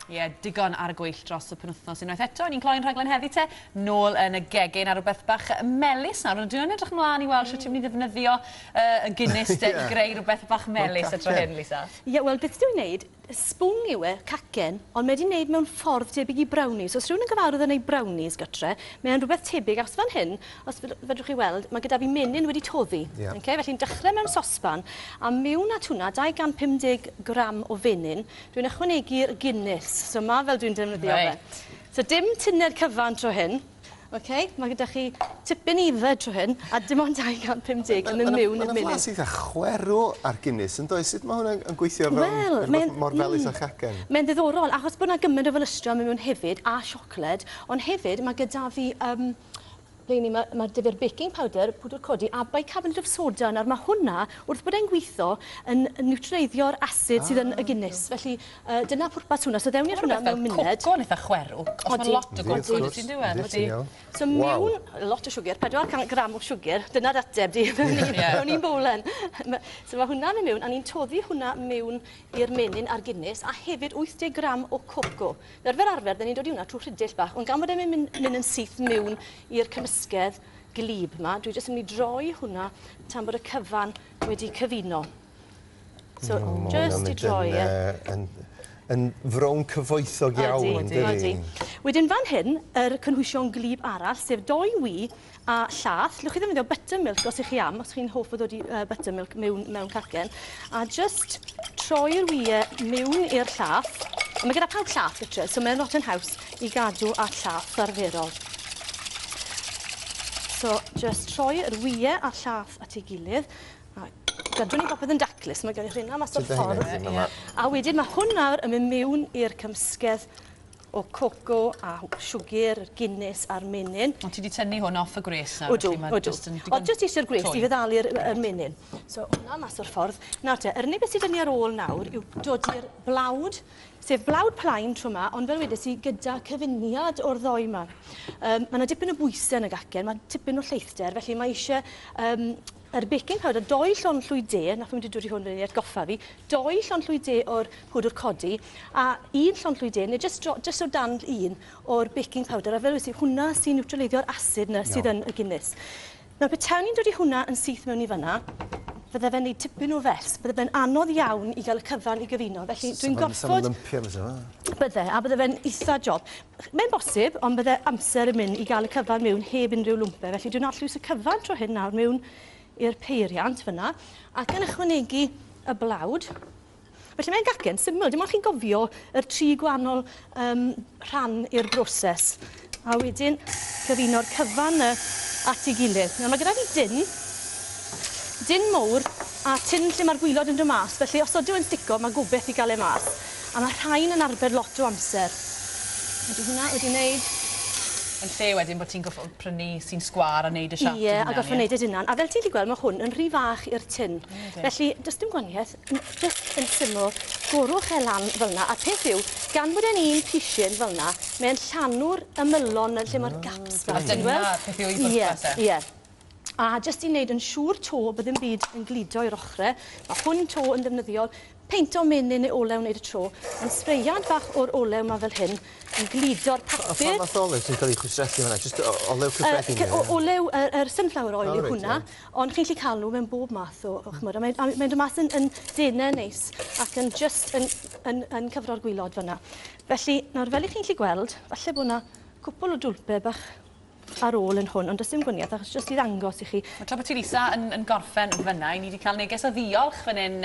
Ie, digon ar y gweill dros y penwythnos unwaith eto. Ni'n cloi'n rhaglen heddi te, nôl yn y gegin ar rhywbeth bach melys nawr. Ond dwi'n edrych ymlaen i weld sut ti'n mynd i ddefnyddio y Guinness de i greu rhywbeth bach melys y tro hyn, Lisa. Ie, wel, beth dwi'n wneud, sbwng yw e, cacen, ond mae wedi wneud mewn ffordd debyg i brownies. Os rhywun yn gyfarwydd yn gwneud brownies gytre, mae'n rhywbeth tebyg, achos fan hyn, os fedrwch chi weld, mae gyda fi menyn wedi toddi. Okay? Felly'n dechrau mewn sosban, a mewn at hwnna, 250 gram o fenyn, dwi'n ychwanegu'r Guinness. So ma fel dwi'n defnyddio fe. So dim tuned cyfan tro hyn. Okay? Mae gyda chi tipyn i yfed tro hyn, a dim ond 250 yn mynd mewn i'r menyn. Mae'n flas eitha chwerw ar Guinness, yn does? Sut mae hwnna'n gweithio fel rhywbeth mor felys â chacen? Mae'n ddiddorol, achos bod yna gymaint o felystra mewn hefyd, a siocled, ond hefyd mae gyda fi ble ni, mae 'da fi'r baking powder, pwdwr codi, a bicarbonate of soda. Nawr mae hwnna, wrth bod e'n gweithio, yn niwtreiddio'r acid sydd yn y Guinness. Felly dyna pwrpas hwnna. So ddewn ni at hwnna mewn munud. Coco yn eitha chwerw, os mae lot o goco yn ti'n dweud. So mewn, lot o siwgr, 400 gram o siwgr, dyna'r ateb di, mewn un bowlen. So mae hwnna'n mynd mewn, a ni'n toddi hwnna mewn i'r menyn a'r Guinness, a hefyd 80 gram o coco. Nawr fel arfer, dyn ni'n dod i hwnna trwy rhidill bach, ond gan bod e'n mynd yn syth mewn i'r cymysgedd glib yma, dwi jyst yn mynd i droi hwnna tan bod y cyfan wedi cyfuno. So, just i droi e. Yn frown cyfoethog iawn, dydi? Wedyn fan hyn, yr cynhwysion glib arall, sef 2 wy a llath. Lwch chi ddefnyddio buttermilk os ych chi am, os chi'n hoff o ddod i buttermilk mewn cacen. A just troi'r wyau mewn i'r llath. A mae gyda pawb llath gytre, so mae'n lot yn haws i gadw at llath arferol. So, just troi'r wyau a'r llath at ei gilydd. A gadw ni popeth yn daclus, mae gen i rheina mas o'r ffordd. A wedyn mae hwn nawr yn mynd mewn i'r cymysgedd o coco a siwgr, Guinness a'r menyn. Ond ti wedi tynnu hwn off y gwres nawr? Odw, odw. Ond jyst eisiau'r gwres i feddalu'r menyn. So hwnna mas o'r ffordd. Nawr te, yr unig beth sydd 'da ni ar ôl nawr yw dodi'r blawd, sef blawd plaen tro yma, ond fel wedes i, gyda cyfuniad o'r ddoi yma. Mae yna dipyn o bwysau yn y gacen, mae tipyn o lleithder, felly mae eisiau yr baking powder, 2 llond llwy de, nath nhw'n dod i hwn fan i atgoffa fi, 2 llond llwy de o'r powdr codi, a 1 llond llwy de, neu just o dan 1 o'r baking powder, a fel wedes i, hwnna sy'n niwtraleiddio'r acid na sydd yn y Guinness. Nawr, petawn ni'n dod i hwnna yn syth mewn i fyna, fydde fe'n neud tipyn o fes, bydde fe'n anodd iawn i gael y cyfan i gyfuno. Felly dwi'n gorfod... Bydde, a bydde fe'n eitha job. Mae'n bosib, ond bydde amser yn mynd i gael y cyfan mewn heb unrhyw lwmpau. Felly dwi'n arllwys y cyfan tro hyn nawr mewn i'r peiriant fyna, ac yn ychwanegu y blawd. Felly mae'n gacen syml, dim ond chi'n gofio yr 3 gwahanol rhan i'r broses. A wedyn cyfuno'r cyfan at ei gilydd. Nawr mae gyda fi dyn mowr a tyn lle mae'r gwylod yn dod mas, felly os ydyw yn stico mae gobeith i gael e mas. A mae rhain yn arbed lot o amser. Ydy hwnna wedi wneud. Yn lle wedyn bod ti'n gorfod prynu sy'n sgwâr a wneud y siâp dy hunan. Ie, a gorfod wneud e dy hunan. A fel ti'n gallu gweld, mae hwn yn rhy fach i'r tyn. Felly, does dim gwahaniaeth, jyst yn syml, gorwch e lan fel yna. A peth yw, gan bod e'n un pishin fel yna, mae'n llanw'r ymylon yn lle mae'r gaps fel. A dyna peth yw ei bwrpas e. Ie, ie. A jyst i wneud yn siŵr to bod ddim byd yn gludo i'r ochrau. Mae hwn to yn ddefnyddiol. Peinto menyn neu olew wneud y tro. Yn sbreiad bach o'r olew yma fel hyn, yn gludo'r papur. A pha fath o olew sy'n cael ei chwistrellu fan'na? Jyst olew cyffredin? Olew, yr sunflower oil yw hwnna, ond chi'n gallu cael nhw mewn bob math o, ch'mod, a mae'n dod mas yn denau neis ac yn just yn cyfro'r gwylod fan'na. Felly, nawr fel i chi'n gallu gweld, falle bod yna cwpl o dwlpau bach ar ôl yn hwn, ond does dim gwaniaeth, achos jyst i ddangos i chi. Mae tra bod ti, Lisa, yn gorffen fyna, i ni wedi cael neges o ddiolch fan hyn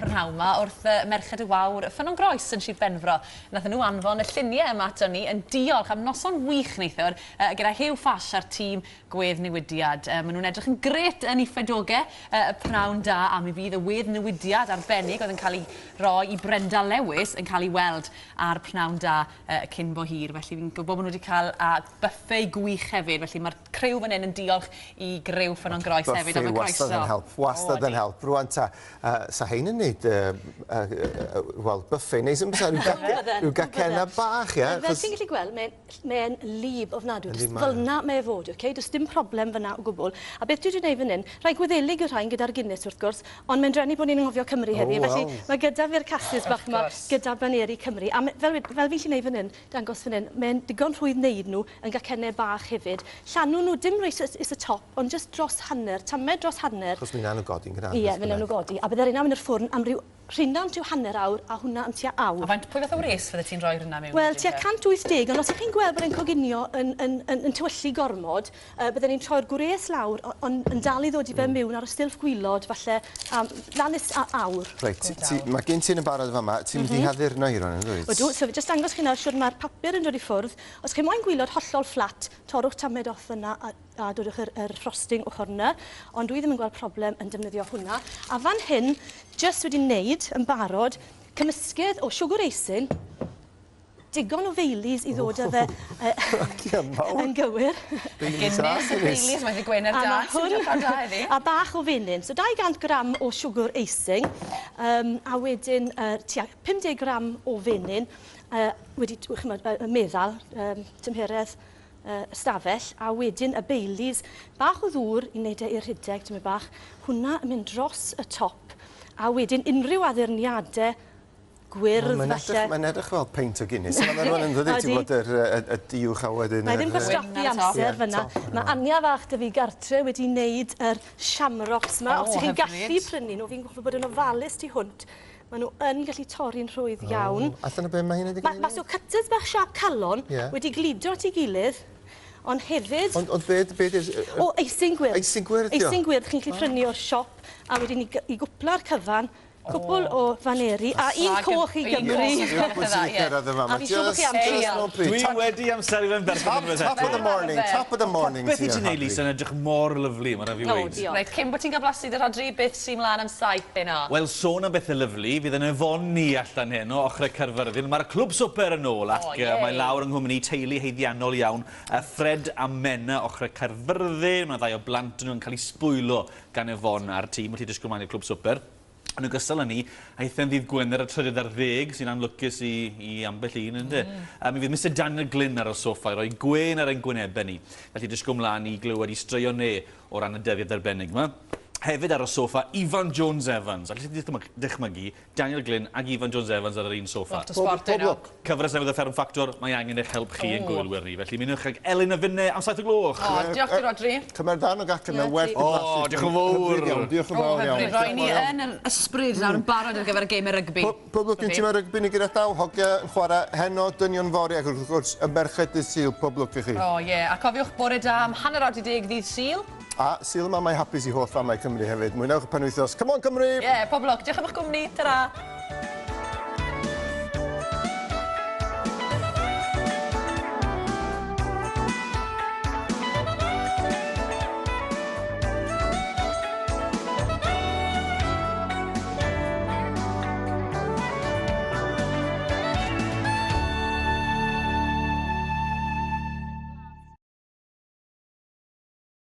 prynhawn yma wrth Merched y Wawr Ffynnon Groes yn Sir Benfro. Nathon nhw anfon y lluniau yma ato ni yn diolch am noson wych neithiwr gyda Huw Ffash a'r tîm gweddnewidiad. Maen nhw'n edrych yn grêt yn eu ffedogau y pnawn da, a mi fydd y weddnewidiad arbennig oedd yn cael ei roi i Brenda Lewis yn cael ei weld ar pnawn da cyn bo hir. Felly fi'n gwybod bod nhw wedi cael buffet gwych hefyd, felly mae'r criw fan hyn yn diolch i griw Ffynnon Groes hefyd am y croeso. Wastad yn help, wastad yn help. Rwan ta, sa hein yn neud, wel, buffet neis yn bysa, rhyw gacenna bach, ie? Fel ti'n gallu gweld, mae'n lib ofnadwy. Fel na mae e fod, okay? Does dim problem fyna o gwbl. A beth dwi wedi gwneud fan hyn, rhai Gwyddelig yw'r rhain gyda'r Guinness wrth gwrs, ond mae'n drueni bod ni'n anghofio Cymru heddi. Felly mae gyda fi'r casys bach yma gyda baneri Cymru. A fel fi'n gallu gwneud fan hyn, dangos fan hyn, mae'n digon rhwydd wneud nhw yn gacennau bach hefyd. Llanw nhw dim reit is y top, ond just dros hanner, tamed dros hanner. Achos mi wnawn nhw godi'n gynnar. Ie, mi wnawn nhw godi. A bydde'r un am yn yr ffwrn am ryw rhywun am hanner awr a hwnna am tua awr. A faint, pwy fath o wres fydde ti'n rhoi hwnna mewn? Wel, tua 180, ond os ych chi'n gweld bod e'n coginio yn tywyllu gormod, bydden ni'n troi'r gwres lawr, ond yn dal i ddod i fe mewn ar y silff gwylod, falle, lan is awr. Reit, mae gen ti'n yn barod fama, ti'n mynd i haddurno i rhan, yn dweud? Ydw, so jyst dangos chi nawr siwr mae'r papur yn dod i ffwrdd. Os chi moyn gwylod hollol fflat, torrwch tamed off yna a dodwch yr frosting ochr yna, ond dwi ddim yn gweld problem yn defnyddio hwnna. A fan hyn, jyst wedi wneud yn barod, cymysgedd o siwgr eisin, digon o Baileys i ddod â fe yn gywir. Guinness a Baileys, mae'n ddi Gwener da. A bach o fenyn. So 200 gram o siwgr eisin, a wedyn tua 50 gram o fenyn, wedi meddal, tymheredd ystafell, a wedyn y Baileys, bach o ddŵr i wneud e i'r rhedeg, tymed bach, hwnna yn mynd dros y top, a wedyn unrhyw addurniadau gwyrdd falle. Mae'n edrych fel peint o Guinness. Mae'n rhywun yn dod i ti bod y diwch a wedyn... Mae ddim gwastraffu amser fyna. Mae Ania fach dy fi gartre wedi wneud yr shamrocks yma. Os ych chi'n gallu prynu nhw, fi'n gwybod bod yn ofalus tu hwnt. Maen nhw yn gallu torri'n rhwydd iawn. Allan o be mae hynny wedi gwneud? Mae so cutters bach siap calon wedi gludo at ei gilydd, ond hefyd... Ond beth yw'r... O, eisin gwyrdd. Eisin gwyrdd, dio? Eisin gwyrdd, chi'n gallu prynu o'r siop, a wedyn i gwpla'r cyfan, cwpl o faneri, a un coch i Gymru. A fi'n siŵr bod chi am trial. Dwi wedi amseru fe'n berffaith unwaith eto. Top of the morning, top of the morning. Beth i ti'n neud, Lisa, yn edrych mor lyfli, mae'n rhaid fi weid. Reit, cyn bod ti'n cael blasu dy Rhodri, beth sy'n mlaen am 7 heno? Wel, sôn am bethau lyfli, fydd yn Yvonne ni allan heno, ochrau Caerfyrddin. Mae'r clwb swper yn ôl ac mae lawr yng nghwmni teulu haeddiannol iawn. Fred a Menna ochrau Caerfyrddin. Mae ddau o blant nhw'n cael eu sbwylo gan Yvonne a'r tîm. Felly disgwyl mlaen i'r clwb swper. Yn ogystal â ni, aethon ddydd Gwener y 13 sy'n anlwcus i ambell un, ynddo? Mi fydd Mr Daniel Glyn ar y soffa i roi gwên ar ein gwynebau ni. Felly disgwyl mlaen i glywed i straeon ne o ran y dyddiad arbennig yma. Hefyd ar y soffa, Ifan Jones Evans. Allwch chi dychmygu Daniel Glyn ac Ifan Jones Evans ar yr un soffa. Lot o sbort yno. Cyfres newydd y Fferm Ffactor, mae angen eich help chi yn gwylwyr ni. Felly mynwch ag Elin a Finne am 7 o gloch. O, diolch ti Rhodri. Cymer dan o gacen mewn werth i blasu. O, diolch yn fawr. Diolch yn fawr iawn. Roi ni yn yr ysbryd nawr yn barod ar gyfer y gemau rygbi. Pob lwc i'n tîm rygbi ni gyda daw. Hogia yn chwarae heno, dynion fory ac wrth gwrs y merched dydd Sul. Pob lwc i chi. O ie, a cofiwch bore da am 10:30 ddydd Sul. A Sul yma mae hapus i holl famau Cymru hefyd. Mwynewch y penwythnos. Come on Cymru! Ie, pob lwc. Diolch am eich gwmni. Ta-ra!